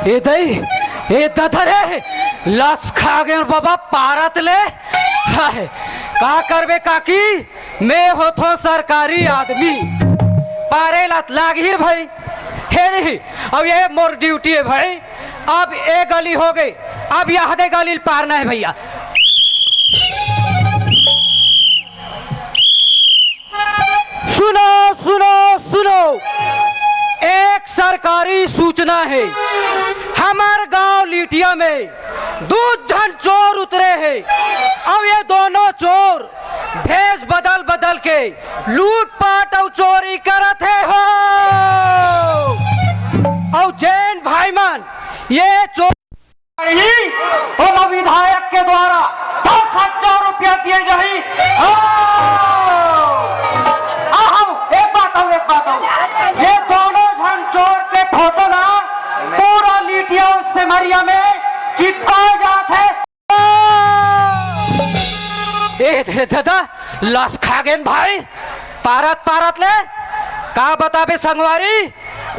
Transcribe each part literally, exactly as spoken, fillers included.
ए दई, ए ददा रे, लस खा गे बबा पारत ले। हाय, का करबे काकी, मैं होथों सरकारी आदमी, पारे ला त लागही रे भाई। हे नहीं, अब ये मोर ड्यूटी हे भाई। अब ए गली हो गे, अब यहदे गली ल पारना हे भइया। सुनो, सुनो, सुनो, एक सरकारी सूचना हे। हमर गांव लीटिया में दू झन चोर उतरे हे, अउ ये दोनों चोर भेष बदल बदल के लूटपाट अउ चोरी करत हे हो। अउ जेन भाई मन ये चोर ही, ओमा विधायक के द्वारा दस हजार रुपया दिए जाही। आओ, आओ, एक बात अउ, एक बात अउ, ये दोनों झन चोर के फोटो ला पूरा लीटिया अउ सेमरिया में चिपकाए जात हे। ए दे ददा, लस खा गेन भाई, पारत पारत ले। का बताबे संगवारी,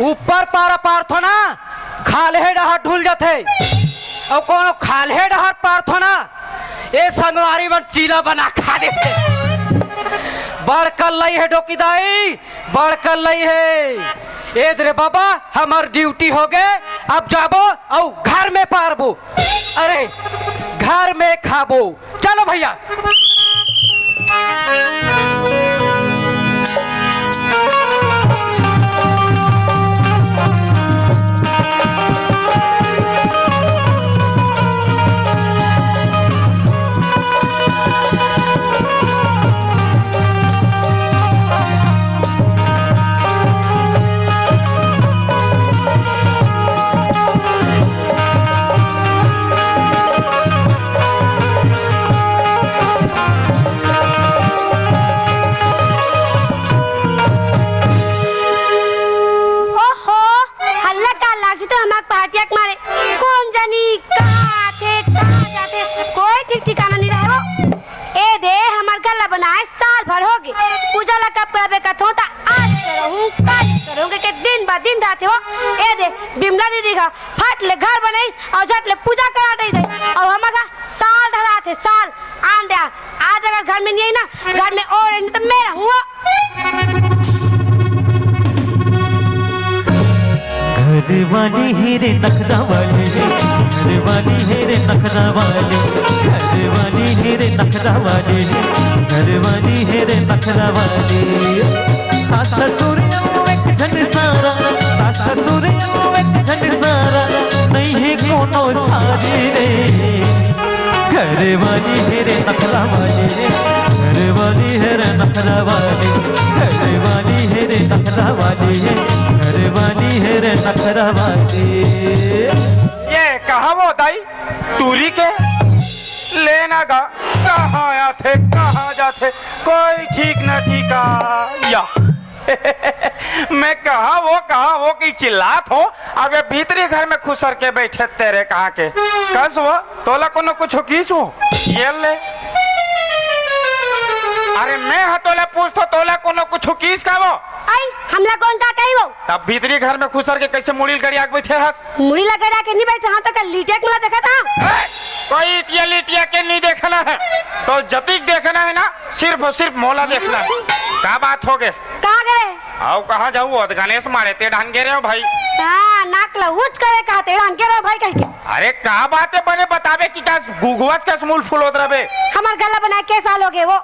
ऊपर पारा पारथो ना, खाल्हे डहर ढुल जाथे। अउ कोनो खाल्हे डहर पारथो ना, ए संगवारी मन चीला बना खा देथे। बड़ कल्लई हे डोकी दाई, बड़ कल्लई हे। ए दे रे बाबा, हमर ड्यूटी हो गे, अब जाबो अउ घर में पारबो। अरे, घर में खाबो। चलो भइया। ओहो, हल्ला का लाग जथे हमर पार्टिया के मारे। कोन जनी कहाँ आथे, कहाँ जाथे, कोई ठीक ठिकाना नइ रहे वो। ए दे, हमर घर ला बनाए साल भर हो गे। पूजा ला कब करबे कथों त आज करहूँ, काल करहूँ, के, के दिन ब दिन डारथे वो। ए दे, बिमला दीदी का फट ले घर बनाइस अउ झट ले पूजा करा दे दे। अउ हमर घर साल धराथे, साल। आन दे, आज अगर घर में नइ आई ना, घर में ओ रही त मैं रहूँ वो। घर वाली हे रे नखरा वाली, घर वाली हे रे नखरा वाली, घर वाली हे रे नखरा वाली, घर वाली हे रे नखरा वाली। सास ससुर अउ एक झन सारा, सास ससुर अउ एक झन सारा, नइ हे कोनो सारी रे। घर वाली हे रे नखरा वाली, घर वाली हे रे नखरा वाली, घर वाली हे रे नखरा वाली, घर वाली हे रे नखरा वाली। ये कहाँ वो दाई टूरी के लेना गा, कहाँ आथे, कहाँ जाथे, कोई ठीक न ठिकाना। मैं कहाँ वो, कहाँ वो कि चिल्लात हों, अब ये भीतरी घर में खुसर के बइठे तेरे कहाँ के। कस वो, तोला कोनो कुछु किहिस वो? ये ले। अरे मैं ह तोला पूछथों, तोला कोनो कुछु किहिस का वो? अई, हमला कोन का कही वो? तब भीतरी घर में खुसर के कइसे मुड़ी ल गरिया के बइठे हस? मुड़ी ल गरिया के नइ बइठे हँव, त का लीटिया के मोला देखत हस? ए, कोई इटिया लीटिया के नइ देखना हे, तोला जतिक देखना हे ना, सिर्फ अउ सिर्फ मोला देखना हे। का बात हो गे? कहाँ गे रहे? अउ कहाँ जाहूँ, वो त गणेश माड़े ते डहन गे रहेंव भाई। हाँ, नाक ल ऊँच करे कहा ते डहन गे रहेंव भाई कहिके। अरे का बात हे, बने बताबे कि का गुगुवाच कस मुँह फुलोत रहिबे? हमर घर ला बनाए के साल हो गे वो।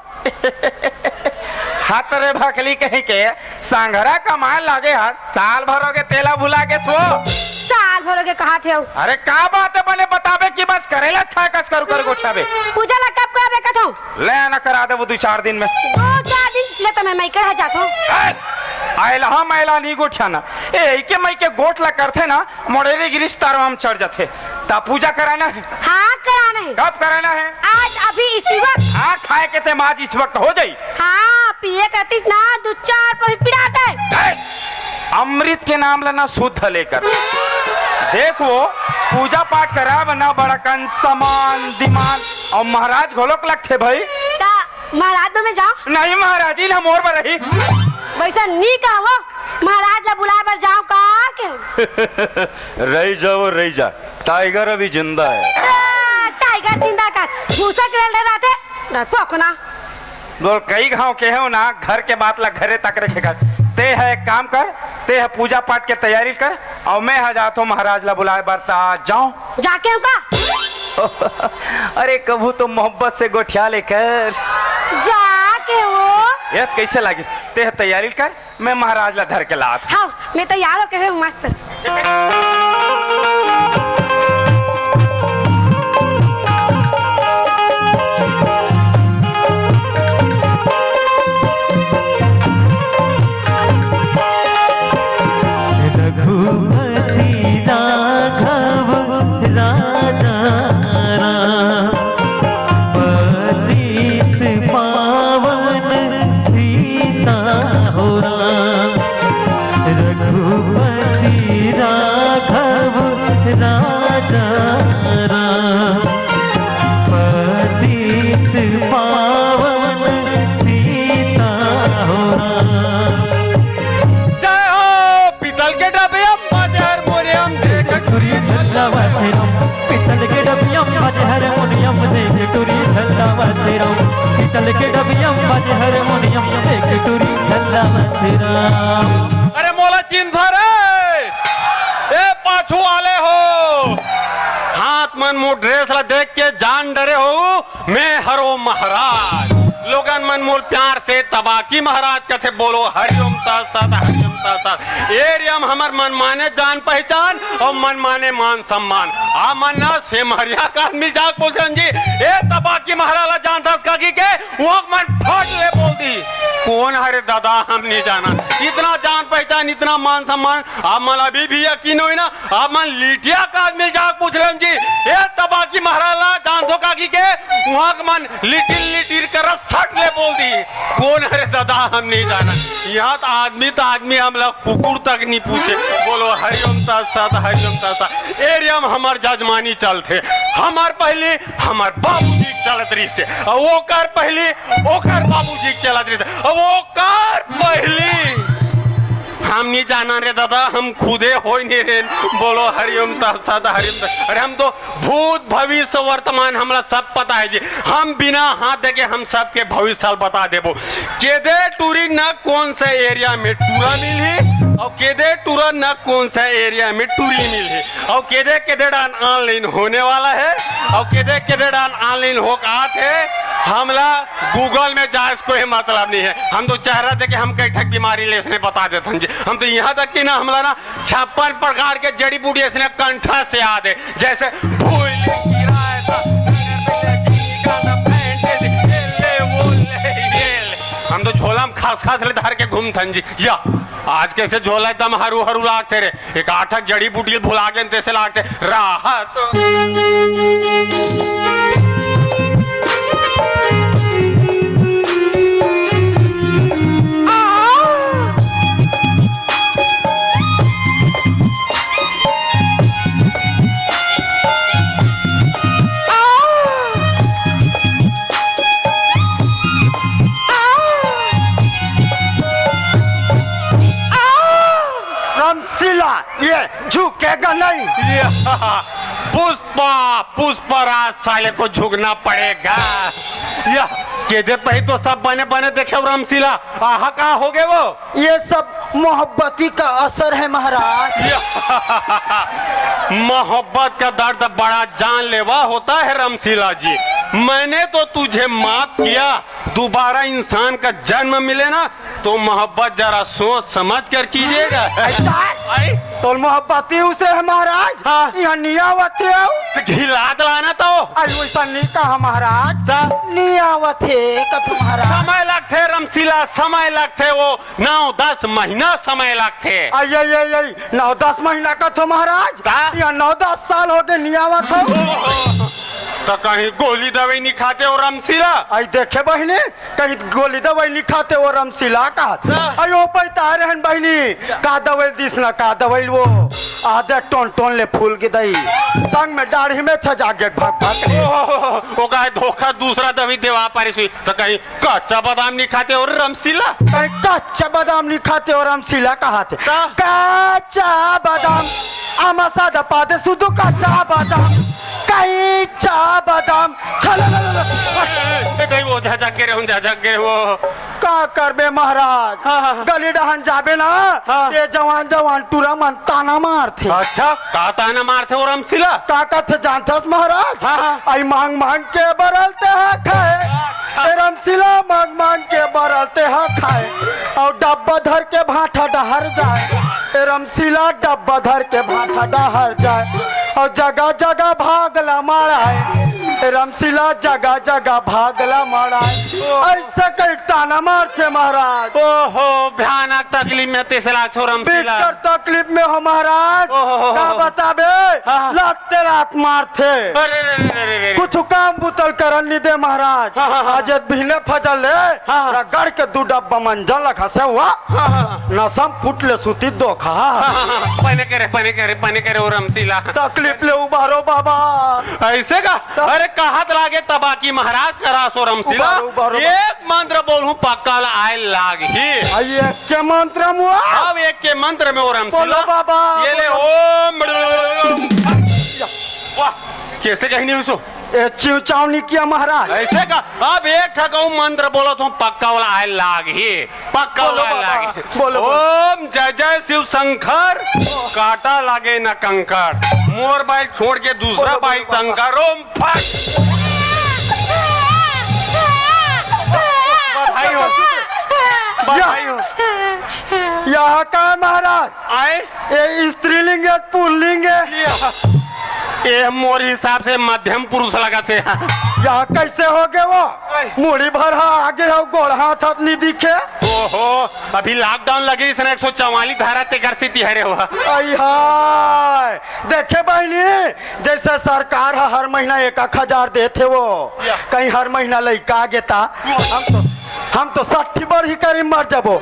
हत रे भकली कहीं के, संघरा कमाए लागे हस, साल भर हो गे तेला भुला गेस वो। साल भर हो गे कहाथे वो। अरे का बात हे बने बताबे कि बस करेलाच खाए कस करू कर गोठाबे। पूजा ला कब कराबे कथों? ले ना करा देबो दू चार दिन में। दू चार दिन ले त मैं मइके रह जाथों। ए, आइला हम आइला नइ गोठियाना। ए, एके मइके गोठ ला करथे ना, मोड़ेरी गिरिस तारवा म चढ़ जाथे। त पूजा कराना हे। हाँ, कराना हे। कब कराना हे? आज अभी इसी वक्त। हाँ, खाए के ते आज इस वक्त हो जाई। हाँ, पिए के रतिस ना, दू चार पही पिड़ा दे। ए, अमृत के नाम लेना शुद्ध लेकर। देख वो, पूजा पाठ कराए बर ना बड़ा कन समान, दिमान अउ महाराज घलोक लगथे भाई। त महाराज में मैं जाँव? नहीं, महाराज ही ना मोर बर रही। वइसा नइ कहा वो, महाराज ला बुलाए बर जाँव का के? रही जा वो, रही जा। टाइगर अभी जिंदा है। आ, टाइगर जिंदा का? भूसा के रेल दे जाते। डरपोकना। बोल, कई घांव केहेंव ना, घर के बात ला घरे तक रखे कर। ते ह एक काम कर, ते ह पूजा पाठ के तैयारी कर, अउ मैं ह जाथों महाराज ला बुलाए बर, त जाओ। जाके हूँ का? अरे, कभू तो मोहब्बत से गोठिया ले कर। जाके वो। ये कैसे लागिस? ते ह तैयारी कर, मैं महाराज ला धर के लात। हाँ, मैं तैयार होके हूँ मस्त। रघुपति राघव राजा राम, पतित पावन सीता हो राम। रघुपति राघव राजा राम, पतित पावन सीता हो राम। जय हो। पीतल के डबियम बाजे हारमोनियम, देख टुरी झल्लावत हे राम। पीतल के डबियम बाजे हारमोनियम, देख टुरी झल्लावत हे राम। पीतल के डबियम बाजे हारमोनियम, देख टुरी झल्लावत हे राम। अरे मोला चिन्हथा रे, ए पाछू वाले हो, हाथ मन मुंह ड्रेस ला देख के जान डरे हो। मैं हरों महाराज। लोगन मन मोल प्यार से तबाकी महाराज कथे, बोलो हरिओम तत्सत, हरिओम तत्सत। एरिया म हमर मनमाने जान पहचान अउ मनमाने मान सम्मान। आप मन न सेमरिया का आदमी जाके बोलथन जी, ए तबाकी महाराज ला जानथस का कहिके, वो मन फट ले बोल दी, कोन हरे दादा, हम नहीं जाना। इतना जान पहचान, इतना मान सम्मान, आप मन अभी भी यकीन होई ना, आप मन लिटिया का आदमी जाके पूछ रहे हो जी, ए तबाकी महाराज ला जानथो का कहिके, उहाँ के मन लिटिल लिटिल कर सट ले बोल दी, कोन हरे दादा, हम नहीं जाना। यहाँ तो आदमी तो आदमी, हमला कुकुर तक नहीं पूछे। बोलो हरिओम तत्सत, हरिओम तत्सत। एरिया म हमर जजमानी चलथे, हमर पहली हमर बाबूजी के चलत रहिस हे, अउ ओकर पहिली ओकर बाबूजी के चलत रहिस हे, अउ ओकर पहिली हम नी जानन रे दादा, हम खुदे होय नी रेन। बोलो हरिओम तत्सत, हरिओम तत्सत। अरे हम तो भूत, भविष्य, वर्तमान हमला सब पता हे जी। हम बिना हाथ देके हम सबके भविष्य ल बता देबो। केदे टूरी न कोन सा एरिया में टूरा मिलही, अउ केदे टूरा न कोन सा एरिया में टूरी मिलही, अउ केदे केदे डान online होने वाला हे, अउ केदे केदे डान online होके आत हे, हमला Google में जाए से कोई मतलब नहीं हे। हम तो चेहरा देके हम कई ठक बीमारी ले इसने बता देथन जी। हम तो यहाँ तक कि ना हमला ना छप्पन प्रकार के जड़ी बूटी इसने कंठा से याद हे, जैसे भूल गिरा ऐसा, ये ले, वो ले, ये ले। हम तो झोला में खास खास ले धर के घूमथन जी। या, आज कैसे झोला एकदम हरू हरू लागथे रे, एक आठक जड़ी बूटी भुला गेन तैसे लागथे। राहत। रमसीला, ये झुकेगा नहीं। या, पुष्पा, पुष्पराज साले को झुकना पड़ेगा। या, केदे पही तो सब बने बने देखे रमसीला, आहा का हो गए वो? ये सब मोहब्बती का असर है महाराज। या, मोहब्बत का दर्द बड़ा जानलेवा होता है रमसीला जी। मैंने तो तुझे माफ किया, दोबारा इंसान का जन्म मिले ना, तो मोहब्बत जरा सोच समझ कर कीजिएगा। ऐसा? आई? तोर मोहब्बती उसरे हे महाराज। हाँ। यहाँ नहीं आवत हे। तो घिलात लाना तो। आई वैसा नहीं कहा महाराज। ता? नहीं आवत हे कथ महाराज। समय लगथे रमसीला, समय लगथे, वो नौ दस महीना समय लगथे। आई, आई, आई, आई, नौ दस महीना कथो महाराज। ता? यहाँ नौ दस साल हो गए नहीं आवत हो। ओहो। त कहीं गोली दवाई नइ खाते ओ रमसीला? अई देखे बहिनी, कहीं गोली दवाई नइ खाते ओ रमसीला कहत। हाँ। अई ओ पइता रहन बहिनी, का दवाई दिस ना, का दवाई वो? आदे टोन टोन ले फूल गे दई, संग में डाढ़ी में छजा गे भक भक ले। ओहो, ओ का धोखा दूसरा दवाई देवा पारिस ही, त कहीं कच्चा बादाम नइ खाते ओ रमसीला? कहीं कच्चा बादाम नइ खाते ओ रमसीला कहत। का? कच्चा बादाम, अमा सादा पादे सुधु कच्चा बादाम, कच्चा बादाम, छला ला ला ला। ए, ए, कहीं वो झझक गे रहे हो, झझक गे रहे हो। का करबे महाराज? हाँ, हाँ, हाँ। गली डहन जाबे ना, हाँ। ते जवान जवान टूरा मन ताना मारथे। अच्छा, का ताना मारथे ओ रमसीला? का कथे जानथस महाराज? हाँ, हाँ। अई मांग मांग के बरलते हा खाए। अच्छा। ए रमसीला मांग मांग के बरलते हा खाए। अउ डब्बा धर के भाठा डहर जाए। ए रमसीला डब्बा धर के भाठा डहर जाए। अउ जगह जगह भागला माराए। ए रमसीला जगह जगह भागला माराए। अइसे कहिके ताना मारथे महाराज। ओहो, भयानक तकलीफ में तेसला छो रमसीला। बिकट तकलीफ में हो महाराज। ओहो। का बताबे? हाँ। लाते लात मारथे। अरे रे रे रे रे रे। कुछ काम बुतल करन नइ दे महाराज। हाँ, हाँ, हाँ। आज बिहने फजल ले, हाँ। रगड़ के दू डब्बा मंजन ला घसे हुआ। हाँ, हाँ, हाँ। नसम फुट ले सुती दोखा। हाँ, हाँ, हाँ। पहने करे, पहने करे, पहने करे ओ रमसीला। तकलीफ ले उबारो बाबा। अइसे का? तब अरे कहत लागे तबाकी महाराज करा सो रमसीला। उबारो, उबारो। एक मंत्र बोलहूँ पक्का ला आए लागही। अई एक के मंत्र मुआ? अब एक के मंत्र में ओ रमसीला। बोलो बाबा, ये ले बोलो। ओम। वाह, कइसे कहिन हो सो? ए चिव चाव नइ किया महाराज। अइसे का? अब एक ठक अउ मंत्र बोलत हूँ, पक्का वाला आए लागही, पक्का बोलो वाला आए बाबा, लागही। बोलो, बोलो। ओम जय जय शिव शंकर, कांटा लागे न कंकर, मोर बाइक छोड़ के दूसरा बोलो, बाइक बोलो बाबा। तंकर, ओम फट। बधाई हो, बधाई हो। या का महाराज? आए? ए स्त्रीलिंग हे, पुल्लिंग हे? या। ए मोर हिसाब से मध्यम पुरुष लगथे। या कइसे हो गे वो? ओए। मुड़ी भर हा आगे हो, गोड़ हाथ हाथ नइ दिखे। ओहो, अभी लॉकडाउन लगे, इसने एक सौ चवालीस धारा तेकर से तिहरे हुआ। अई हाय, देखे बहिनी, जइसे सरकार ह हर महीना एक एक हजार देथे वो, या। कहीं हर महीना लइका आगे ता, हम तो, हम तो सट्ठी बरही करीब मर जाबो।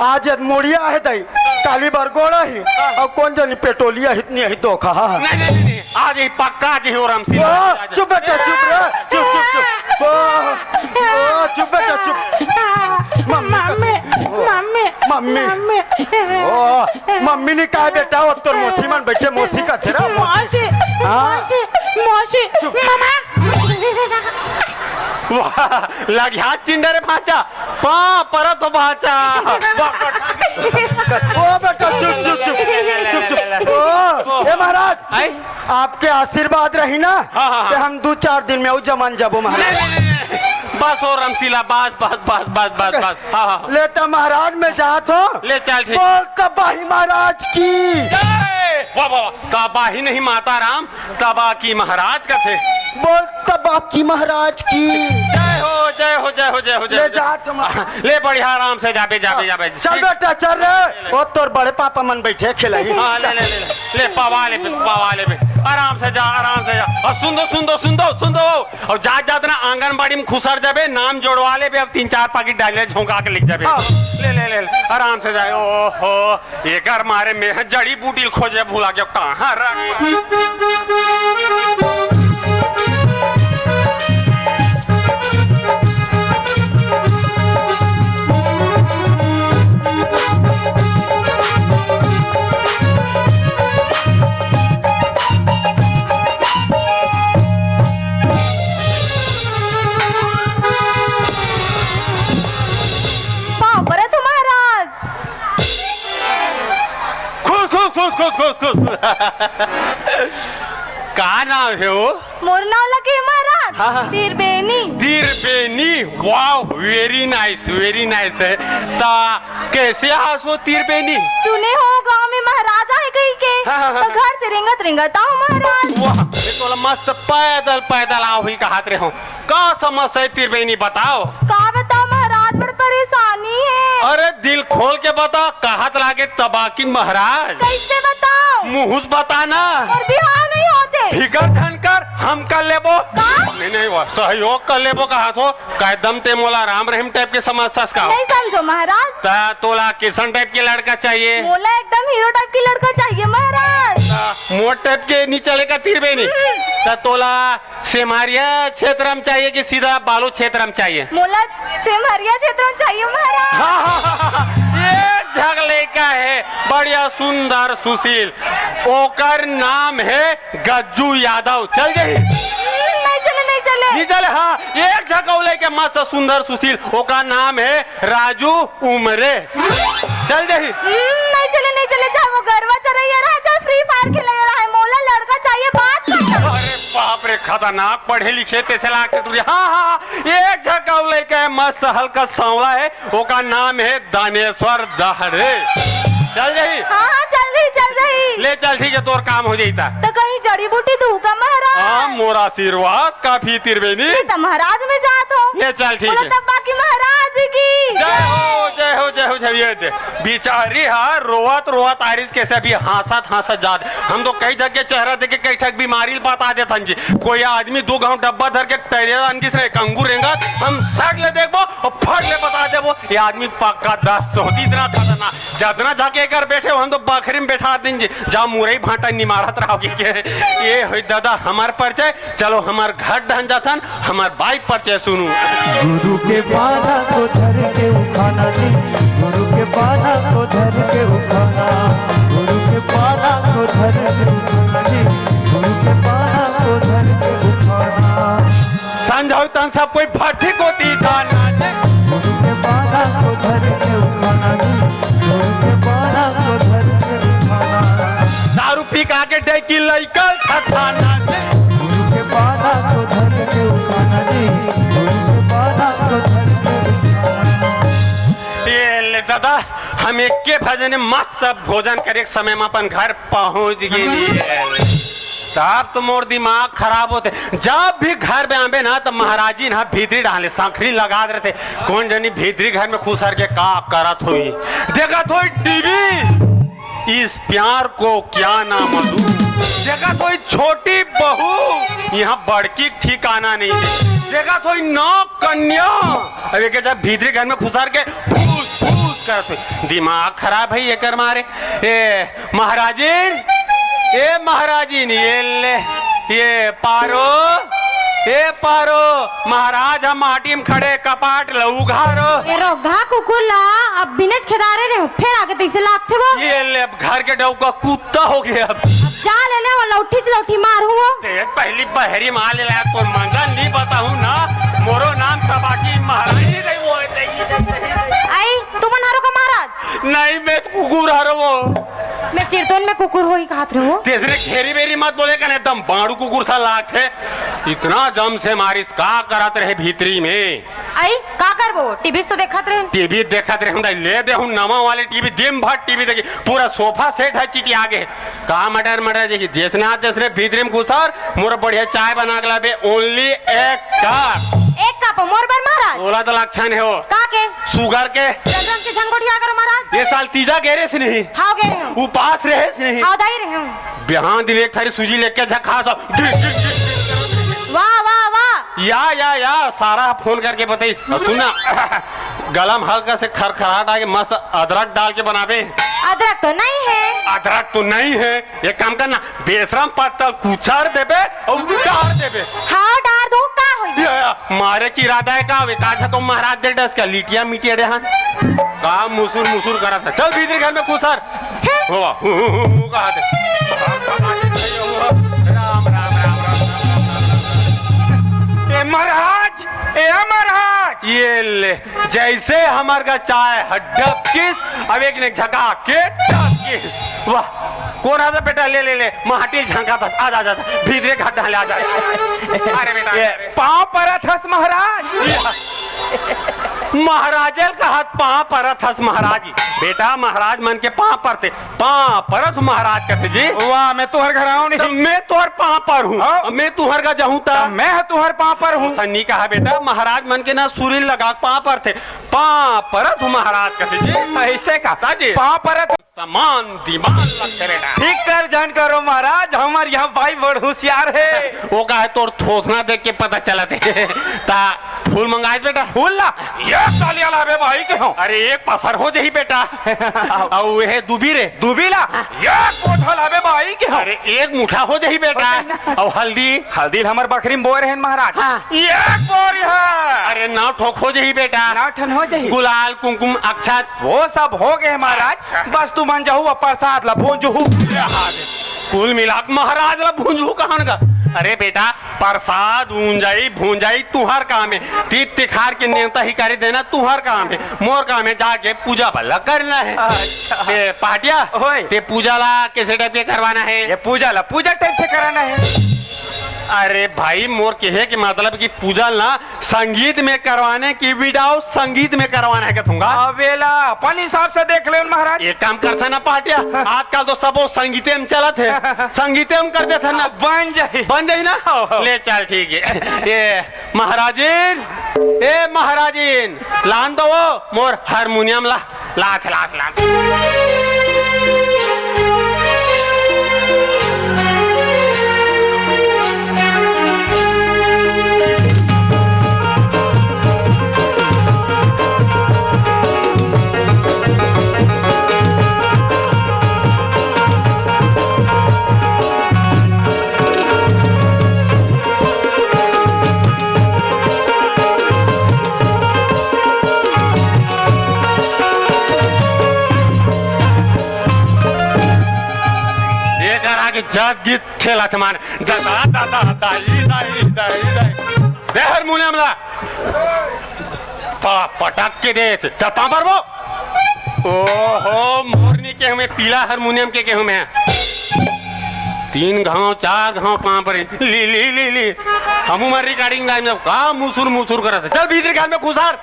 आज यदि मुड़िया हे दई, काली बर गोड़ ही, अउ कोन जनी पेटोलिया हितनी ही दोखा। नहीं, नहीं, नहीं, नहीं। आज ही पक्का, आज ही हो रमसीला। ओ, चुप बेटा, चुप रे, चुप, चुप, चुप। ओ, ओ, चुप बेटा, चुप। मम्मी का मम्मी, मम्मी, मम्मी। मम्मी। ओ, मम्मी नइ कहे बेटा, ओ तोर मौसी मन बइठे, मौसी कथे रे, मौसी। मौसी, हाँ। मौसी, मौसी। चुप। मामा। वाह, लगिहा चिंडा रे भांचा। पा, परत हो भांचा। ओ बेटा, चुप, चुप, चुप। चुप, चुप। ओ, ए महाराज। आई? आपके आशीर्वाद रही ना, हाँ, हाँ, हाँ। कि हम दू चार दिन में अउ जमन जाबो महाराज। नहीं, नहीं, नहीं, नहीं। बस ओ रमसीला, बस, बस, बस। हाँ, हाँ। ले त महाराज मैं जात हूँ। ले चल, ठीक। बोल तबाही महाराज की। जय। वाह, वाह, वाह। तबाही नहीं माता राम, तबाकी महाराज कथे। बोल तबाकी महाराज की। जय हो, जय हो, जय हो, जय हो, जय ले हो। जात हूँ महाराज। ले बढ़िया, आराम से जाबे, जाबे, जाबे। चल बेटा, चल रे। ओ तोर बड़े पापा मन बइठे खिलाई। हाँ, ले, ले, ले, ले। ले, पवा लेबे, पवा लेबे। आराम से जा, आराम से जा। अउ सुन दो, सुन दो, सुन दो, सुन दो। अउ जात जात ना आंगनबाड़ी में खुसर जाबे, नाम जोड़वा लेबे, अब तीन चार पाकिट डायरिया झोंका के लिख जाबे। हाँ। ले, ले, ले, ले। आराम से जाए। ओहो, एकर मारे में जड़ी बूटी खोजे भुला के कहाँ रख। पाँव परत हो महाराज। खुश, खुश, खुश, खुश, खुश, खुश। का नाम हे वो? मोर नाव लगे महाराज, हाँ, हाँ। Triveni. Triveni, wow, very nice, very nice हे। त कइसे हस वो तिरबेनी? सुने हो गांव में महाराज आहे कहिके, हाँ, हाँ, हाँ। त घर से रेंगत रेंगत आव महाराज। वाह, ये तो मस्त पैदल पैदल आव ही कहत रहे हो। का समस्या हे तिरबेनी बताव। का बताव महाराज, बड़ परेशानी हे। अरे दिल खोल के बता, कहत लागे तबाकी महाराज। कइसे बताव? मुँह से बता ना। अउ बिहाव नइ होत हे। फिकर झन कर, हम कर लेबो। का? नहीं, नहीं, वो सहयोग कर लेबो कहाथों। का एकदम ते मोला राम रहीम टाइप के समझथस का? नहीं समझों महाराज। त तोला किसन टाइप के लड़का चाहिए? मोला एकदम हीरो टाइप के लड़का चाहिए महाराज। त मोर टाइप के नी चले का तीर बेनी? त तोला सेमहरिया क्षेत्र म चाहिए कि सीधा बालू क्षेत्र म चाहिए? मोला सेमहरिया क्षेत्र म चाहिए महाराज। हाँ, हाँ, हाँ, हाँ। एक झक लइका हे, बढ़िया सुंदर सुशील, ओकर नाम हे गज्जू यादव। चल जाही? हम्म, नहीं चले, नहीं चले। नहीं चले, हाँ। एक झक अउ लइका मस्त सुंदर सुशील, ओकर नाम हे राजू उमरे। चल जाही? हम्म, नहीं चले, नहीं चले, चाहे वो गरवा चरइया रहे, चाहे Free Fire खेलइया रहे, मोला लड़का चाहिए, बात खत्म। अरे बाप रे, खतरनाक पढ़े लिखे तइसे लागथे टुरी। हाँ, हाँ, हाँ, एक झक अउ लइका हे, मस्त हल्का सांवला हे, ओकर नाम हे दानेश्वर दहड़े। चल जाही? हाँ, हाँ, चल जाही, चल जाही। ले चल, ठीक हे, तोर काम हो जाही त। त कहीं जड़ी बूटी दूहू का महाराज? हाँ, मोर आशीर्वाद काफी तीर बेनी। ये त महाराज में जात हों। ले चल, ठीक हे। बोलो तब बाकी महाराज की जय हो, जय हो, जय हो, जय हो। ये दे, बिचारी हा रोवत रोवत आरिस, कइसे अभी हाँसत हाँसत जात। हम तो कई जगह चेहरा देख के कई ठक बीमारी ल बता देथन जी। कोई आदमी दू घांव डब्बा धर के टहरे आन गिस रहे, कंगू रेंगत, हम सट ले देखबो अउ फट ले बता देबो, ये आदमी पक्का दस्त होही। इतना खतरनाक, जतना जाके एकर बैठे हो, हम तो बखरी में बैठा दिन जी, जा मुरई भांटा निमारत रहोगे के। ये होई दादा हमर परिचय। चलो हमर घर डहन जाथन, हमर बाई के परिचय सुनहू। गुरु के पाना को धर के उठाना जी, गुरु के पाना को धर के उठाना, गुरु के पाना को धर के उठाना जी, गुरु के पाना को धर के उठाना। संझा होई तहन सब कोई भट्ठी कोती जाना जी। गुरु के पाना को धर के उठाना जी, गुरु के पाना को धर के उठाना। दारू पी के आके डेकी लइका ल ठठाना जी। गुरु के पाना को धर के उठाना जी, गुरु के पाना को धर के उठाना। ये ले दादा, हम एके भजन मस्त भोजन करे के समय म अपन घर पहुंच गे। तब तो मोर दिमाग खराब होथे। जब भी घर में आबे ना, त महाराजी ना भीतरी डाले सांकरी लगा दे रहिथे। कोन जनी भीतरी घर में खुसर के का करत होही, देखत होही टीवी। इस प्यार को क्या नाम दूं? देखत होही छोटी बहू, इहाँ बड़की ठिकाना नहीं हे। देखत होही नौ कन्या, अब एके जब भीतरी घर में खुसर के फूस फूस करत होही। दिमाग खराब हे एकर मारे। ए महाराजिन, ए महाराजिन, ये ले, ये पारो, ए पारो, महाराज ह माटी म खड़े, कपाट ल उघारो। ए रोगहा कुकुर ला, अब बिनेच खेदारे रहे हो, फेर आगे तइसे लागथे वो। ये ले, अब घर के डउका कुत्ता हो गया अब। अब जा ले ले, वो लौठी से लौठी मारहूं वो। ते पहली बहरी मार ले ला, कोई मंगल नहीं बताऊं ना, मोरो नाम तबाकी महारानी नहीं वो है, नहीं, नहीं, नहीं, नहीं। आई, तुमन हरो का महाराज? नहीं, मैं तो कुकुर हरो वो। मैं सिरतोन में कुकुर होई कहत रहे हो। तेसरे घेरी बेरी मत बोले कने, एकदम बाड़ू कुकुर सा लागथे। इतना जम से मारिस, का करत रहे भीतरी में? आई, का करबो? टीवी तो देखत रहे। टीवी देखत रहे हम, ले देहूं नवा वाले टीवी, दिन भर टीवी देखी, पूरा सोफा सेट ह चिटिया गे। का मटर मटर देखी, जइसने आज तइसने भीतरी में घुसर, मोर बढ़िया चाय बना के लाबे, only एक कप। एक कप मोर बर महाराज? ओला तो लक्षण हे वो। का के? सुगर के। रम रम के झन गोठिया करो महाराज। ये साल तीजा गे रहे से नहीं? हाव गे रहे हूं। उपास रहे से नहीं? हाव दाई रहे हूं। बिहान दिन एक थारी सूजी लेके झखा सब। वाह, वाह, वाह। या, या, या, सारा फोन करके बताइस। अउ सुन ना, गला म हल्का से खरखराहट आगे, मस्त अदरक डाल के बनाबे। अदरक तो नहीं है। अदरक तो नहीं है, एक काम करना, बेसन पत्ता ल कुचर देबे अउ डार देबे। हाँ, डार दो, का होई? या, या, मारे के इरादा हे का? वे का झको महाराज दे डस का लिटिया मिटिया डहन। का मुसुर मुसुर करत हे? चल भीतरी घर में खुसर। हो, हु, हु, हु, हु, कहा दे। राम, राम, राम, राम। ए महाराज, ए महाराज। ये ले, जइसे हमर का चाय ह डबकिस, अब एक ने झका के डबकिस। वाह, कोन आथे बेटा? ले, ले, ले, माटी झंकात हे, आजा, आजा, आजा, भीतरे घर डाले, आजा। अरे बेटा, ये अरे। पाँव परत हस महाराज। या। महाराज ल कहत पाँव परत हस महाराज। बेटा, महाराज मन के पाँव परथे, पाँव परत हूँ महाराज कथे जी। वाह, मैं तुहर घर आऊं त नहीं। मैं तोर पाँव परहूँ। हाँ। मैं तुहर घर जाहूँ त त मैं ह तुहर पाँव परहूँ। अइसन नी कहा बेटा, महाराज मन के ना सुरील लगा के पाँव परथे, पाँव परत हूँ महाराज कथे जी। अइसे का? ता जी। पाँव परत समान दिमाग लगथे बेटा। फिकर झन करो महाराज, हमर यहाँ बाई बड़ होशियार हे। वो का हे, तोर थोथना देख के पता चलत हे। ता फूल मंगाए बेटा। फूल ला? एक डालिया लाबे बाई के हो। अरे एक पसर हो जाही बेटा। अउ ये दुबी रे। दुबी ला? एक कोठा लाबे बाई के हो। अरे एक मुठा हो जाही बेटा। अउ हल्दी? हल्दी ल हमर बखरी म बोए रहेन महाराज। हाँ। एक बोरी हे। अरे नौ ठोक हो जाही बेटा। नौ ठन हो जाही। गुलाल, कुमकुम, अक्षत। वो सब हो गे महाराज। अच्छा। बस तुमन जाहू अउ परसाद ला भूंजहू। कुल मिला के महाराज ला भूंजहू कहन का? अरे बेटा, परसाद ऊंजई भूंजई तुहर काम हे। तीज तिखार के नेवता हिकारी देना तुहर काम हे। मोर काम हे जाके पूजा बल्ला करना हे। अच्छा। ए, पहाटिया, ओए। ते पूजा ला कैसे टाइप के करवाना हे? ये पूजा ला पूजा टाइप से कराना हे। अरे भाई, मोर कहे के मतलब कि पूजा ला संगीत में करवाना हे कि without संगीत में करवाना हे कथूंगा? अबे ला अपन हिसाब से देख ले महाराज। एक काम करथन ना पहाटिया, हाँ। आजकल तो सबो संगीते में चलत हे, संगीते में कर देथन ना। बन जाही। बन जाही ना? हो, हो। ले चल ठीक हे। ए महाराजिन, ए महाराजिन, लान दो वो मोर हारमोनियम ला। लात, लात, लात। एकर आगे जात गीत खेलत मान। दादा, दादा, दाई, दाई, दाई, दाई। दे हारमोनियम ला। पा-, पटक के दे, चपा मारबो। ओहो, मोर नी केहूं मैं, पीला हारमोनियम के केहूं मैं। तीन घांव, चार घांव पांव परे। ली, ली, ली, ली। हमू मन recording line में का मुसुर, मुसुर करत हे। चल भीतरी घर में खुसार।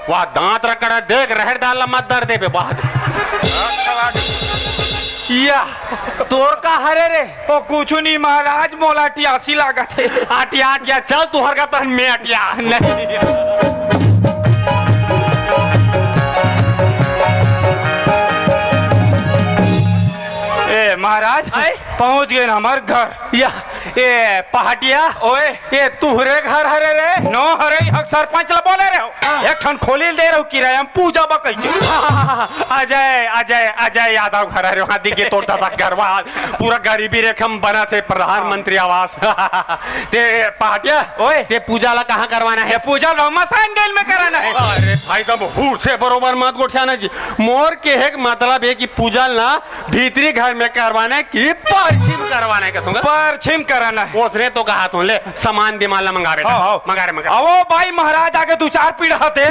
वाह, दांत रगड़ा, देख, रहर दाल ला मत दर देबे, वाह। या, तोर का हरे रे? ओ, कुछु नहीं महाराज, मोला अटियासी लागत हे। अटिया, अटिया, चल, तुहर का तहन मैं अटिया। नहीं। ए, महाराज, आय? पहुंच गेन हमर घर। या, ए, पहाटिया। ओए। ए, तुहरे घर हरे रे? नो हरे, इहाँ सरपंच ला बोले रहे हो। हाँ। एक ठन खोली दे रहे हो किराया में पूजा बा कहिके। अजय, अजय, अजय यादव घर हरे, वहाँ दिखे तोर दादा घर, वहाँ पूरा गरीबी रेखा में बना थे प्रधानमंत्री आवास। ते पहाटिया, ओए। ते पूजा ला कहाँ करवाना हे? ये पूजा ला मसान गैल में कराना हे। अरे भाई, तब हूर से बरोबर मत गोठियाना जी। मोर कहे के मतलब हे कि पूजा ला भीतरी घर में करवाना हे कि परछिम करवाना हे, कथूंगा? परछिम कराना हे। ओसने तो कहा तू, ले, समान दिमाग ला मंगा बेटा। हाँ, हाँ। मंगा रे, मंगा। अवो भाई, महाराज आगे दू चार पीढ़ा थे।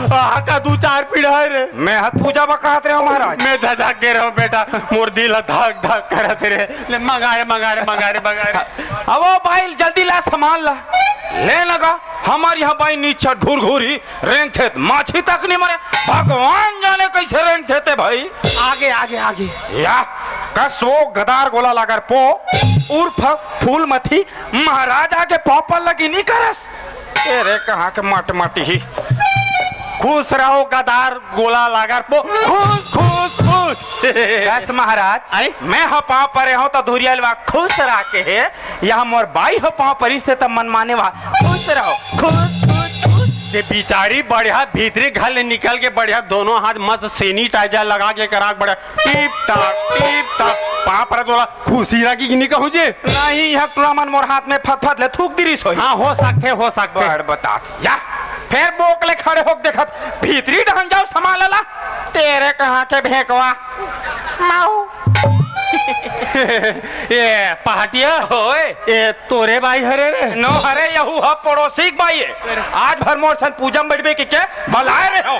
आहा का दू चार पीढ़ा हे रे? मैं हाथ पूजा बा कहत रहे हो महाराज। मैं धधक गे रहो बेटा, मोर दिल धक धक करत रे। ले, मंगा रे, मंगा रे, मंगा रे, मंगा रे। अवो भाई, जल्दी ला समान ला। ले लगा, हमर इहाँ बाई नीचा घुरघुरी रेंगथे त माछी तक नहीं मरे। भगवान जाने कैसे रेंगथे ते भाई। आगे, आगे, आगे। या, कसो गदार गोला लागर पो, उर्फ फूलमती, महाराज आगे पापा लगी नहीं करस। ए रे, कहाँ के मट मटी ही। खुश रहो गदार गोला लागर पो, खुश, खुश, खुश। बस महाराज, आई? मैं ह पाँव परे हूँ तो धुरिया लवा खुश रह के हे। यहाँ मोर बाई ह पाँव परिस ते तब मन माने वा। खुश रहो, खुश, खुश, खुश। ये बिचारी बढ़िया भीतरी घर ले निकल के बढ़िया दोनों हाथ मस्त sanitizer लगा के करा के बढ़िया टिप टाप, टिप टाप। पाँव परत बोला, खुशी रह कि नहीं कहूँ जी? नहीं, यह टुरा मन मोर हाथ में फतफत ले थूक दिरिस होई। हाँ, हो सकथे, हो सकथे। बड़ बता। या, फेर बोक ले खड़े होके देखत, भीतरी डहन जाओ समान ला। तेरे कहाँ के भेंकवा? माऊ। ए, पहाटिया। ओए। ए, तोरे बाई हरे रे? नो हरे, यहू ह पड़ोसी के बाई हे। आज भर मोर सन पूजा में बैठबे के, के बलाए रहे हो।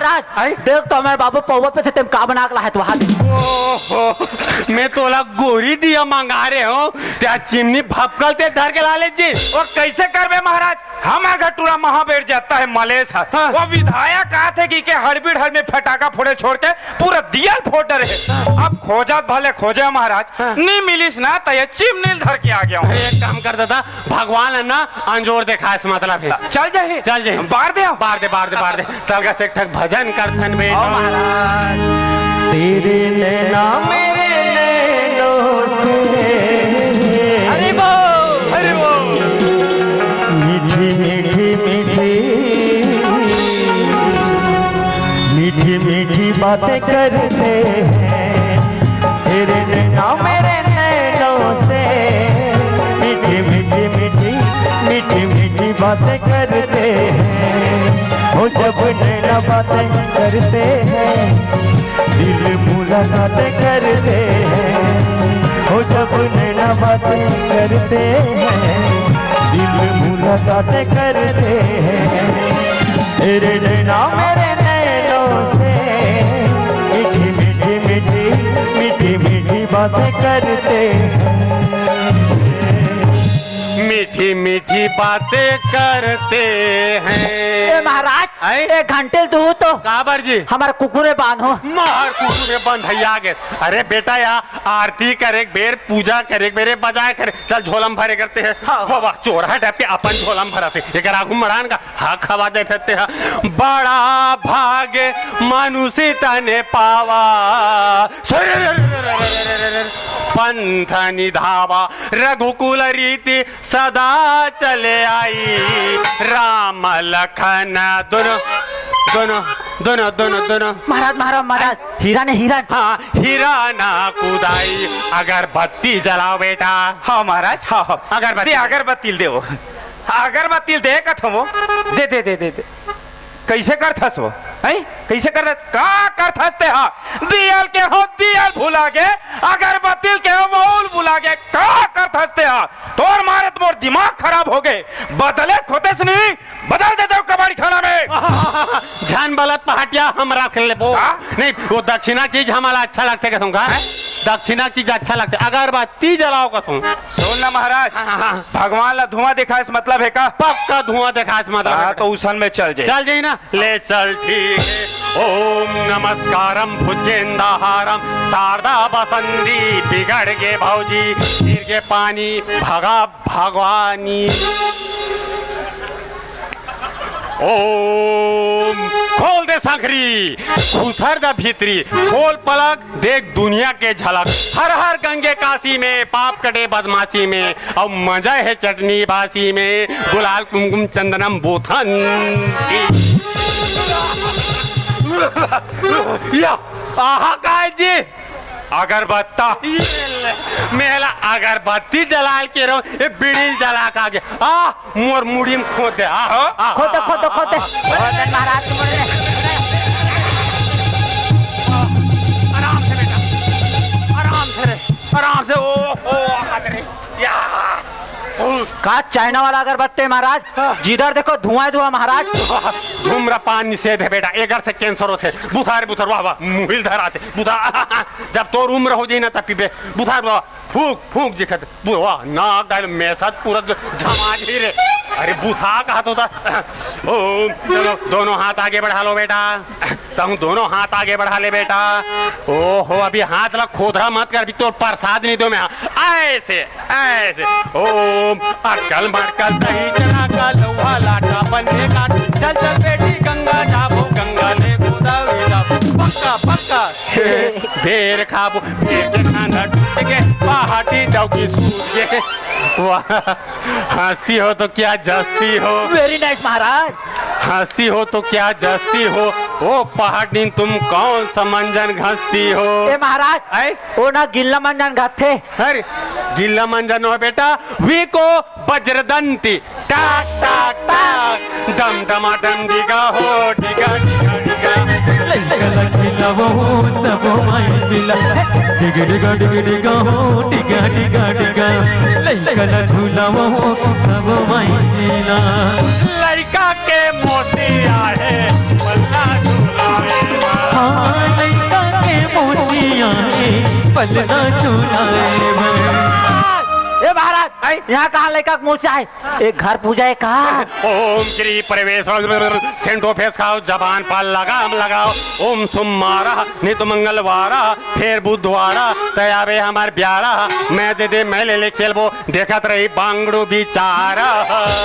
महाराज, आई? देख तो हमर बाबू पौवा पे से तेम का बना के लाहे तो वहां दे। ओहो, मैं तोला गोरी दिया मंगा रहे हूँ, त्या चिमनी भपकल ते धर के ला ले जी। वो कैसे करबे महाराज? हमर घर टूरा महाबेर जाता है मलेश है। हाँ। वो विधायक आथे कि के हड़बीड़ हड़ में फटाका फोड़े छोड़ के पूरा दियल फोड़ डरे है। हाँ। अब खोजत भले खोजे महाराज, हाँ। नी मिलिस ना, त ये चिमनील धर के आ गया हूँ। अरे, एक काम कर दादा, भगवान है ना, अंजोर देखा इस मतलब है। चल जाही। चल जाही। बार दे। बार दे, बार दे, बार दे। तलगा से एक ठक भजन करथन बे। आओ महाराज। तेरे नैना मेरे नैनों से। अरे वो, अरे वो। मीठी, मीठी, मीठी। मीठी, मीठी बातें करते हैं। तेरे नैना मेरे नैनों से। मीठी, मीठी, मीठी, मीठी, मीठी बातें करते हैं। हो जब नैना बातें करते हैं, दिल मुलाकातें करते हैं। हो जब नैना बातें करते हैं, दिल बातें करते हैं। तेरे नैना मेरे नैनों से मीठी मीठी मीठी मीठी मीठी बातें करते हैं। मीठी मीठी बातें करते हैं। ए महाराज, आए? एक घंटे ल दूहू तो काबर जी? हमर कुकुरे बांध हो। मार कुकुरे बंधैया गे। अरे बेटा, या आरती करे के बेर, पूजा करे के बेर, बजाए करे, चल झोलम भरे करते हैं। हाँ। वाह, वाह, चोरहा टाइप के अपन झोलम भरत हे। एकर आगू मड़ान का हक हवा दे सकते हैं। बड़ा भाग मनुष्य तने पावा। पंथ निधावा रघुकुल रीति सदा चले आई। राम लखन दोनों, दोनों, दोनों, दोनों, दोनों। महाराज, महाराज, महाराज, हिरण हे, हिरण। हाँ, हिरण कुदाई। अगरबत्ती जलाओ बेटा। हाँ महाराज, हाँ, हाँ। अगरबत्ती। दे, अगरबत्ती ल देवो। अगरबत्ती ल दे कथों वो। दे, दे, दे, दे, दे। कइसे करथस वो? हैं? कइसे करथस? का करथस ते हा? दिया ल केहों, दिया ल भुला गे, अगरबत्ती ल केहों, वहू ल भुला गे, का करथस ते हा? तोर मारे त मोर दिमाग खराब हो गे। बदले खोतेस नहीं, बदल दे जाओ कबाड़ी खाना में। झन बलत पहाटिया, हम राख लेबो। का? नहीं, वो दक्षिणा चीज हमला अच्छा लगथे कथों का? हैं? दक्षिणा चीज अच्छा लगथे। अगरबत्ती जलाओ कथों। सुन ना महाराज, हाँ, हाँ, हाँ। भगवान ला धुआं दिखाए से मतलब हे का? पक्का धुआं दिखाए से मतलब हाँ, हे। तो उसन में चल जाए। चल जाए ना, ले चल ठीक हे। ओम नमस्कारम भुजगेंदाहारम शारदा बसंती बिगड़ गे भौजी, गिर गे पानी भगा भगवानी। ओम, खोल दे संखरी, खुसर द भीतरी, खोल पलक, देख दुनिया के झलक। हर हर गंगे काशी में, पाप कटे बदमाशी में, अउ मजा हे चटनी बासी में, गुलाल कुमकुम चंदनम बोथन। या, आहा, काय जी? अगरबत्ता। ये ले। मेला अगरबत्ती जलाल के रहो, ये बीड़ी जला के आगे। आ, मोर मुड़ी में खोद दे। आ, हाँ? आ, खोद दे, आ, खोद दे, आ, खोद दे। आ, खोद दे, महाराज के मुड़ी में। आराम से बेटा, आराम से रे, आराम से। ओ, ओ, हाथ रे। या। का चाइना वाला अगरबत्ती महाराज? हाँ। जिधर देखो धुआं ही धुआं महाराज। धूम्रपान निषेध हे बेटा, एकर से कैंसर होथे। बुधार बुधार, वाह वाह, मुहिल धराथे। बुधार, जब तोर उम्र हो जाई ना तब पीबे। बुधार बुधार, फूंक फूंक जी खत। वाह, नाक डाल मेसत पूरा झमा जी रे। अरे बुधा कहा तो था। ओ, चलो दोनों हाथ आगे बढ़ा लो बेटा। तहूं दोनों हाथ आगे बढ़ा ले बेटा। ओहो, अभी हाथ ला खोदरा मत कर, अभी तो प्रसाद नहीं दो मैं। ऐसे, ऐसे। ओम अकल मड़कल दही चना का लौहा लाटा बने का। चल चल बेटी गंगा जाबो, गंगा ले गोदावरी जाबो। पक्का, पक्का। बेर खाबो, बेर के खाना टूट के, पहाटी डौकी सूत के। वाह, हंसती हो तो क्या जस्ती हो। Very nice महाराज। हंसती हो तो क्या जस्ती हो, ओ पहाड़नी तुम कौन सा मंजन घसती हो? ए महाराज, आए? ओ ना गिल्ला मंजन घसथे। अरे, गिल्ला मंजन हो बेटा, वी को बज्रदंती, टाक, टाक, टाक, डम डमा डम डिगा हो, डिगा, डिगा, डिगा। लइका ला खिलावो, सबो माई मिला, डिग डिगा, डिग डिगा हो, डिगा, डिगा, डिगा। लइका ला झुलावो, सबो माई मिला। लइका के मोती आहे, पलना झुलाए बर। हाँ, लइका के मोती आहे, पलना झुलाए बर। ए महाराज, आई? यहाँ कहाँ लइका के मोती आहे? एक घर पूजा हे का? ओम श्री प्रवेश, सेंटो फेस खाओ, जबान पर लगाम लगाओ। ओम सोमवारा, नहीं तो मंगलवारा, फेर बुधवारा, तय आबे हमर ब्यारा। मैं दे दे, मैं ले ले खेलबो, देखत रही बांगड़ू बिचारा।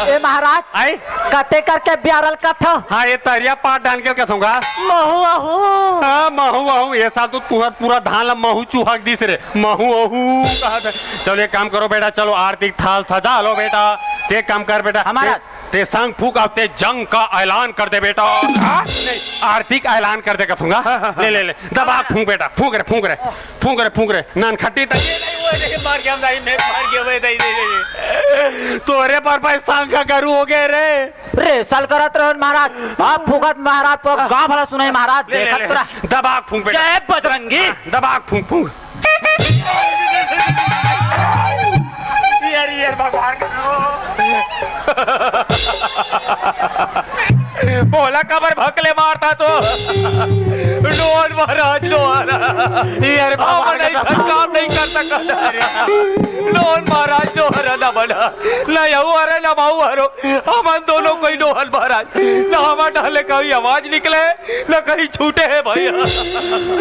ए महाराज, आई? कते करके ब्यारल कथा? हाँ, ये तरिया पाट डाल के कथूंगा। महू अहू। हाँ, महू अहू, ये साल तो तुहर पूरा धान ला महू चुहक दिस रे। महू अहू कहत हे। चलो एक काम करो बेटा, चलो आरती के थाल सजा लो बेटा। एक काम कर बेटा, महाराज। ते, ते संग फूंक अउ ते जंग का ऐलान कर दे बेटा। हाँ? नहीं, आरती का ऐलान कर दे कथूंगा। हाँ, हाँ, हाँ। ले, ले, ले, दबा फूंक बेटा, फूंक रे, फूंक रे, फूंक रे, फूंक रे, ननखट्टी तक। ये नहीं, वो नहीं, मर गया, नहीं, मैं मर गया, वो नहीं, नहीं, नहीं। तोरे पर भाई संग का गरु हो गए रे। रे, सल करत रहो महाराज, आप फूंकत महाराज, तो गाँव भला सुनाई महाराज, ले, ले, देखत ले, तो रहा। दबा फूंक बेटा। जय बजरंगी। हाँ, दबा फूंक, फूंक। यार, यार, भगवान का। मोला काबर भकले मारथस ओ? नोहर महाराज, नोहर। ये अरे बाबा, हमन अइसन काम नइ कर सकत। नोहर महाराज, नोहर, ना बना। ना यहू हरे, ना महू हरो। हमन दोनों कोई नोहर महाराज। ना हमर डहर ले कहीं आवाज निकले, ना कहीं छूटे हे भैया।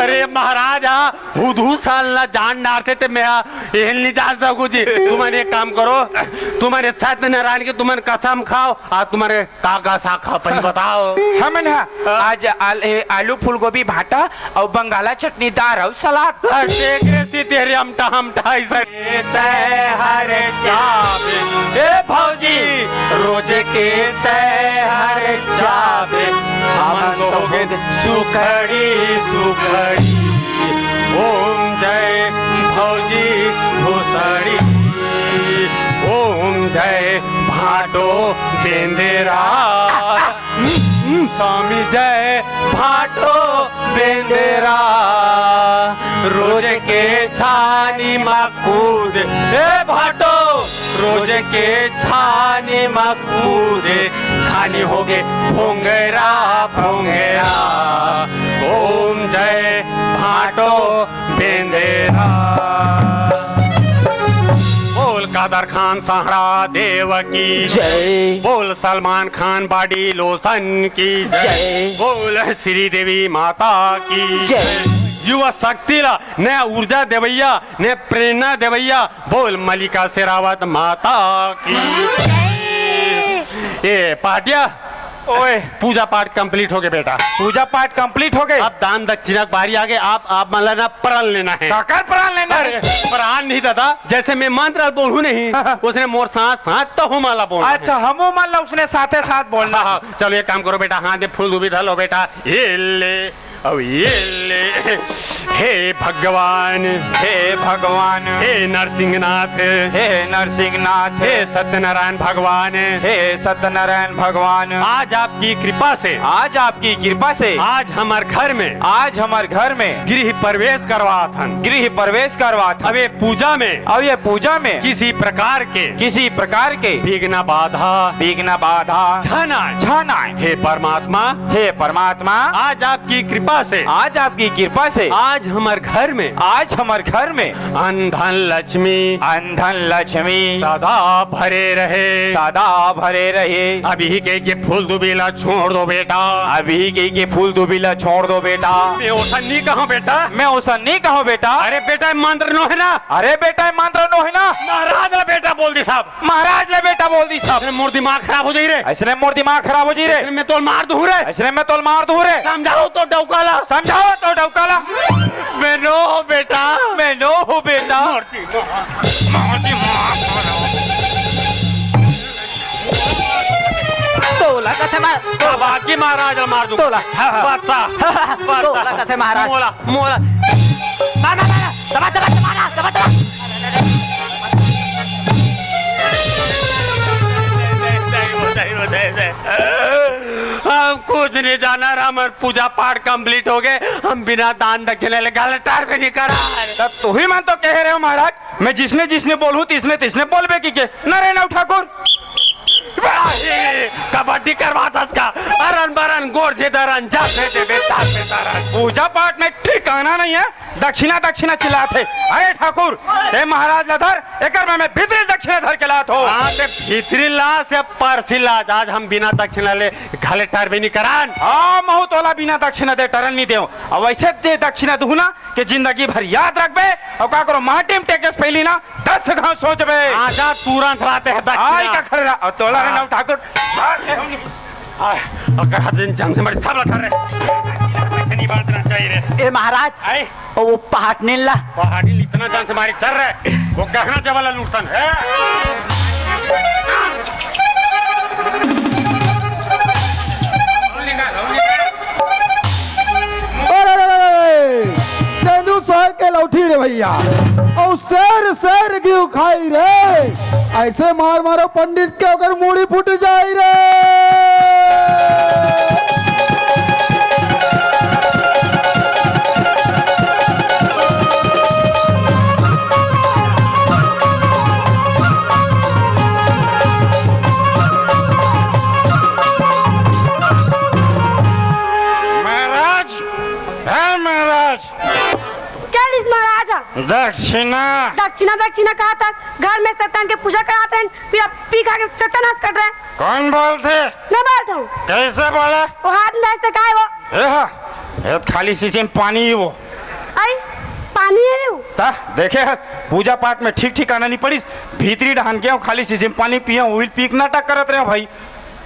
अरे महाराज, हाँ, हुदहू साल ला जान डारथे ते मैं एहन नइ जान सकूं जी। तुमन एक काम करो, तुमन सत्यनारायण के तुमन कसम खाव, अउ तुमन का का साग खाव, पहिली बताव। हमन ह आज आल-, ए, आलू, फूलगोभी, भांटा अउ बंगाला चटनीदार अउ सलाद। अरे देख रे, सितेरियम टहम ढाई सौ। तैं हर चाबे, ए भौजी, रोज के तैं हर चाबे, हमन तो होगे सुखड़ी, सुखड़ी। ओम जय भौजी भोसड़ी, ओम जय भाटो बेंदेरा। स्वामी जय भाटो बेंदेरा, रोज के छानी म कूद, ए भाटो, रोज के छानी म कूद, छानी होगे भोंगरा, भोंगरा। ओम जय भाटो बेंदेरा। बोल कादर खान सहाड़ा देव की जय। बोल सलमान खान बॉडी लोशन की जय। जय। बोल श्री देवी माता की जय। युवा शक्ति ला नया ऊर्जा देवैया, नया प्रेरणा देवैया, बोल मल्लिका शेरावत माता की जय। ए पाटिया, ओए। पूजा पाठ complete होगे बेटा। पूजा पाठ complete होगे। अब दान दक्षिणा के बारी आगे, आप, आप मन ला ना प्राण लेना हे। काकर प्राण लेना हे? अरे, प्राण नहीं दादा, जैसे मैं मंत्र बोलूं नहीं, हाँ, हाँ। उसने मोर साथ साथ तो हूँ माला बोलना अच्छा, हे। हमू मन ला उसने साथे साथ बोलना हाँ, हे। हाँ, चलो एक काम करो बेटा, हाथ में फूल दूबी धर लो बेटा, ये ले, अब ये ले। हे भगवान, हे भगवान, हे नरसिंहनाथ, हे नरसिंहनाथ, हे सत्यनारायण भगवान, हे सत्यनारायण भगवान, आज आपकी कृपा से, आज आपकी कृपा से, आज हमर घर में, आज हमर घर में गृह प्रवेश करवात हन। गृह प्रवेश करवात हन। अब ये पूजा में, अब ये पूजा में किसी प्रकार के, किसी प्रकार के विघ्न बाधा, विघ्न बाधा झन आए, झन आए। हे परमात्मा, हे परमात्मा, आज आपकी कृपा से, आज आपकी कृपा से, आज हमर घर में, आज हमर घर में अन्न धन लक्ष्मी, अन्न धन लक्ष्मी सदा भरे रहे, सदा भरे रहे। अभी के, के फूल दूबी ला छोड़ दो बेटा, अभी के, के फूल दूबी ला छोड़ दो बेटा। मैं ओसन नहीं कहूँ बेटा, मैं ओसन नहीं कहूँ बेटा। अरे बेटा, मंत्र नोहे ना। अरे बेटा, मंत्र नोहे ना। महाराज ला बेटा बोल दिस। महाराज ला बेटा बोल दिस। अरे मोर दिमाग खराब हो जाही रे। अइसने मोर दिमाग खराब हो जाही रे। अइसने मैं तोला मार दूहूँ रे। अइसने मैं तोला मार दूहूँ रे। समझाओ तो डौका ला। समझाओ तो डौका ला। मैं नो हूँ बेटा। मैं नो हूँ बेटा। मोर दिमाग, मोर दिमाग खराब। तोला कथे मार। अब आज की महाराज ला मार दूँ। तोला। हाँ, हाँ। बता। बता। तोला कथे महाराज। मोला। मोला। मार, मार, मार। दबा, दबा, दबा, दबा, दबा। हम कुछ नहीं जाना, हमर पूजा पाठ complete होगे, हम बिना दान दक्षिणा ले घलटार भी नहीं करा। तब तुही मन तो कहे रहे हो महाराज, मैं जिसने जिसने बोलूं तिसने तिसने बोलबे कहिके। नरे नव ठाकुर। बड़ा ही कबड्डी करवाथस का, अरन बरन गोड़ से दरन जब से देबे तब से दरन। पूजा पाठ में ठिकाना नहीं है, दक्षिणा दक्षिणा चिल्लात हे। अरे ठाकुर, ए महाराज ला धर, एकर में मैं भीतरी दक्षिणा धर के लात हो। हाँ, ते भीतरी ला से परसी ला, आज हम बिना दक्षिणा ले घले टरबे नहीं करन। हाँ, महू तोला बिना दक्षिणा दे टरन नहीं देव। अब वैसे दे दक्षिणा दूँ ना कि जिंदगी भर याद रखबे, अउ काकरो माटी में टेकेस पहली ना दस घाव सोचबे। हाँ, जा तुरंत लाते हैं दक्षिणा। आई का खड़े रहा, अउ तोला हाँ। रे नव ठाकुर। आ, अगर हर दिन जंग से मरे सब लथर रहे। नहीं बांटना चाहिए रे। ए महाराज, आए। ओ वो पहाटनिन ला। पहाटनिन इतना जान से मारी चल रहे। वो गहना जवाला लूटतन है। अरे, अरे, अरे, अरे, तेंदू शहर के लौठी रे भैया, और शेर शेर गिव खाई रे। ऐसे मार मारो पंडित के, ओकर मूड़ी फूट जाई रे। दक्षिणा। दक्षिणा, दक्षिणा कहा तक? घर में शैतान के पूजा करात रहेन, फिर अब पी खा के सत्यानाश कर रहे हैं। कौन बोलथे? मैं बोलत हूँ। कैसे बोले? वो हाथ में ऐसे काय वो? ए हा, ये खाली शीशे में पानी ही वो। आई, पानी है वो। ता देखे हस, पूजा पाठ में ठीक ठिकाना नहीं पड़िस, भीतरी डहान गया हूँ, खाली शीशे में पानी पिया हूँ, उहिल पीक नाटक करत रहे भाई।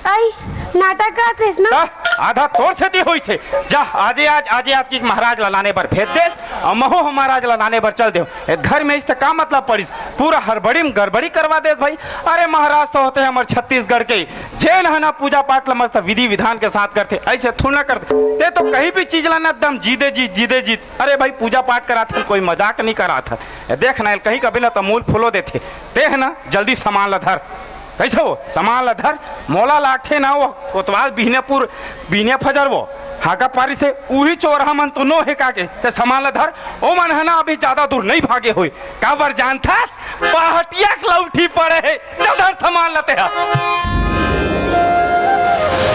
आई, नाटक करत रहिस ना? ता आधा तोर सेती होइस हे। जा, आजे आज, आजे आज की महाराज ला लाने बर भेज देस, अउ महू ह महाराज ला लाने बर चल देव। ए घर में इस त का मतलब पड़िस, पूरा हड़बड़ी में गड़बड़ी करवा देस भाई। अरे महाराज तो होथे हमर छत्तीसगढ़ के, जेन ह ना पूजा पाठ ला मस्त विधि विधान के साथ करथे, ऐसे थोड़ा ना करथे। ते तो कहीं भी चीज ला ना एकदम जीदे जीत, जीदे जीत। अरे भाई पूजा पाठ करात हन, कोई मजाक नहीं करात हन। ए देख ना, कहीं कभी ना तो मूल फूलो देथे। ते ह ना जल्दी सामान ला धर। कैसे वो? सामान ला धर, मोला लागथे ना वो कोतवाल बिहनेपुर, बिहने फजर वो हाका पारी से उही चोरहा मन तो नो हे का के, ते सामान ला धर, ओ मन ह ना अभी ज्यादा दूर नहीं भागे होई। काबर जानथस? पहाटिया के लौठी पड़े हे, जा धर सामान ला ते हा।